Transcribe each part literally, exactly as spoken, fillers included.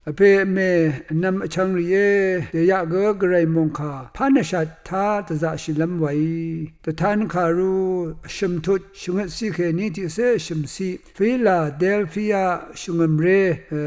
Vpè vmè vnvm vchvng rìé, dèyaq gø gvray mòngkà pán vshat tá dvzaqshìlv́m waí. Dvtan kàru shø̀mtut shvngøt ciq kèní tiqcé shø̀mciq, Filadelfia shvngø̀mré, e,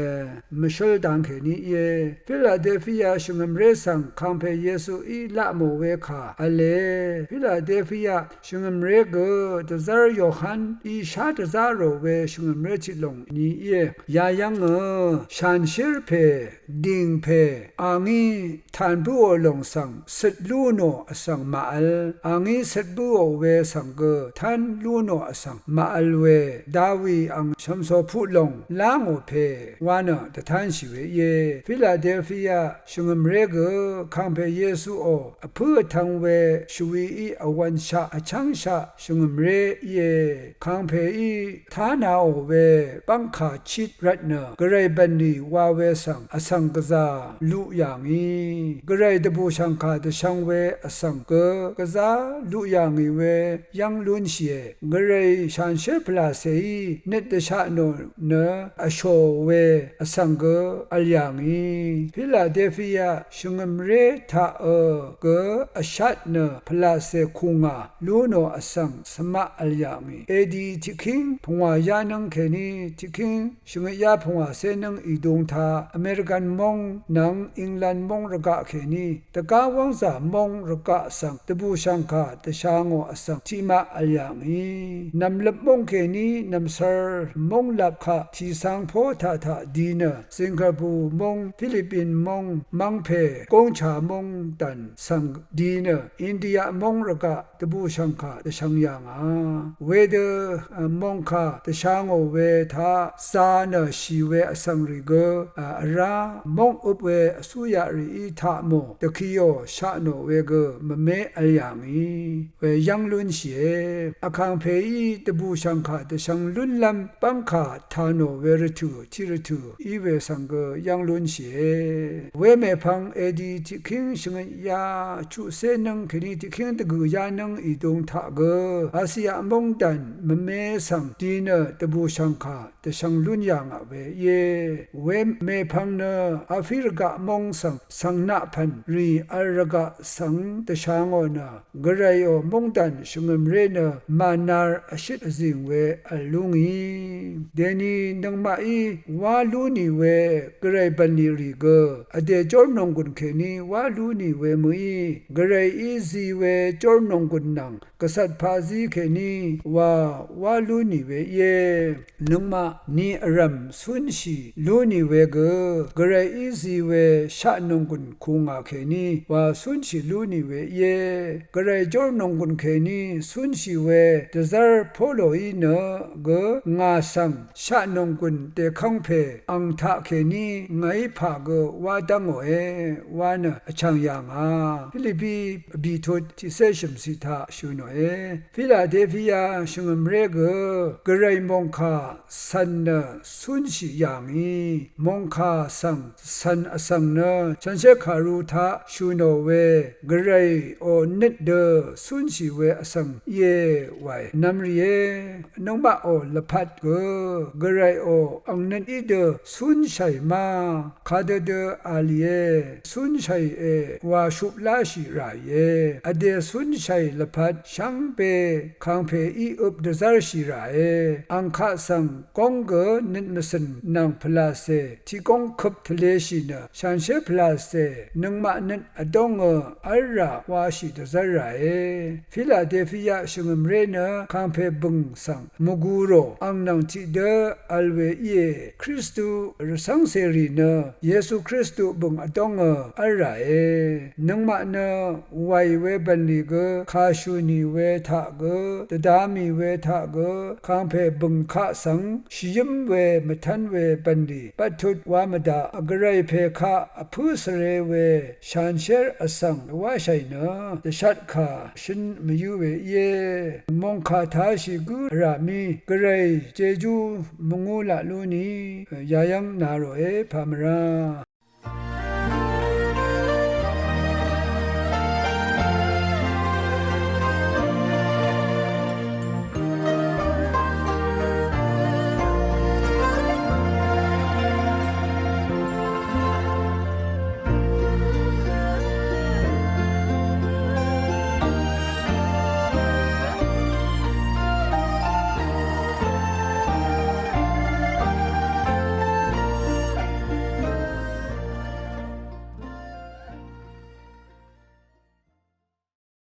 mvshǿl dang kèní íe. Filadelfia shvngø̀mré svng kàngpè Yesuí laq mò we kà v̄le. Filadelfia shvngø̀mré gø dvzv́r Yohaní shá dvzá rò we shvngø̀mré tiq lòng ni íe. Yayv́ngø shanshér pè, dìng pè, a ngí tàn bǿò lòng svng cøt lú nò vsvng màvl, a ngí cøt bǿò we svng gø tán lú nò vsvng màvl we, Dawi ang shvmsòpuq lòng lá ngò pè wa nø dvtánshì we íe. Filadelfia shvngø̀mré gø kàngpè Yesuò vpǿ vtv̄ng we shvwií vwv̄nshaq vchv́ngshaq shvngø̀mré íe. Kàngpèí tánaò we bv́ngkà chit rvtnø gvray bv̀nlì wa we svng vsvng gvzà luq yà ngì. Gvray dvbùshv̀ngkà dvshvng we vsvng gø gvzá luq yà ngì we yv́ng lúnshìe. Gvray shanshér pvlàcèí nøt dvshat nò nø vshò we vsvng gø vl yà ngì. Filadelfia shvngø̀mré taqø gø vshat nø pvlàcè kùngà lú nò vsvng cvmaq vl yà ngì. Edi tiqkíng pungwà yánǿng kèní tiqkíng shvngøt yá pungwàcé nǿng ìdung taq American móng nvng England móng rvgaq kèní dvgá wv́ngzà móng rvgaq svng dvbùshv̀ngkà dvsha ngò vsvng tiqmaq vl yà ngì. Nv̀mløp móng kèní nv̀msvr móng lap kaq tìcang pó taqtaq di nø Singapore móng, Philippine móng, mv́ngpè, góngcha móng dv̀n svng di nø India móng rvgaq dvbùshv̀ngkà dvshvng yà ngà. Wedø, e, mòngkà dvsha ngò we taq za nø shì we vsvng rì gø, e, vrá móng øp we vcúyaq rìí taq mò dvkiò shaq nò we gø mvmé vl yà ngì we yv́ng lúnshìe. Vkàngpèí dvbùshv̀ngkà dvshvng lúnlv́m bv́ngkà tà nò we rvtø̀ tiq rvtø̀ í we svng gø yv́ng lúnshìe. Wemèpvng edi tiqkíng shvngøt ya chuqcé nǿng kèní tiqkíng dvgø̀ yá nǿng ìdung taq gø Asia móngdàn mvme svng di nø dvbùshv̀ngkà dvshvng lún yà ngà we íe. Wemèpvng nø Afrika móng svng svng naqpv̀n rì vl rvgaq svng dvsha ngò nø Gvrayò móngdàn shvngø̀mré nø mànar vshøt vzìng we vl lú ngì. Dèni nøngmaqí wá lú nì we gvray bv̀nlì rì gø vdè jórnònggùn kèní wá lú nì we mø̀í gvrayí zi we jórnònggùn nvng gvcvt paqzí kèní wa wá lú nì we íe. Nøngmaq ni vrv̀m cúnshì lú nì we gø gvrayí zi we shaq nònggùn kù ngà kèní wa cúnshì lú nì we íe. Gvray jór nònggùn kèní cúnshì we dvzv́r Poloí nø gø ngà svng shaq nònggùn dèkv́ng pè ang taq kèní ngàí pà gø wá dv́ngòe wa nø vchv̀ng yà ngà. Pilipi vbìtut tiqcé shø̀mciq taq shø̀ nòe. Filadelfia shvngø̀mré gø gvray mòngkà cv̀n nø cúnshì yà ngì. Mòngkà svng cv̀n vsvng nø shànshér kàru taq shø̀ nò we gvrayò nøt dø cúnshì we vsvng íe wae. Nvmrìé, nøngmaqò lvpat gø gvrayò ang nøt í dø cúnshàì ma? Kadø dø a lìe, cúnshàìe wa shup láshì ràìe. Vdè cúnshàì lvpat shvngbe kàngpè í øp dvzv́rshì ràe. Ang kaq svng góng gø nøt mvcø̀n nvng pvlàcè tiq góng køp tvleshì nø shànshér pvlàcè nøngmaq nøt vdóngø v́lrà washì dvzv́r ràe. Filadelfia shvngø̀mré nø kàngpè bø̀ng svng mvgū rò ang nvng tiqdø vl we íe. Kristu rvcv́ng cèrì nø Yesu Kristu bø̀ng vdóngø v́l ràe. Nøngmaq nø wàì we bv̀nlì gø kàshø̀ nì we taq gø dvda mì we taq gø kàngpè bø̀ng kaq svng shvyǿm we mvtv́n we bv̀nlì bvttut wa mvdaq gvray pè kaq vpǿ svre we shànshér vsvng dvwáshàì nø dvshatkà shøn mvyǿ we íe. Mòngkà tashì gǿ vrà mí gvray jejú mvngú laq lú ni yayv́ng na ròe pà mvrá.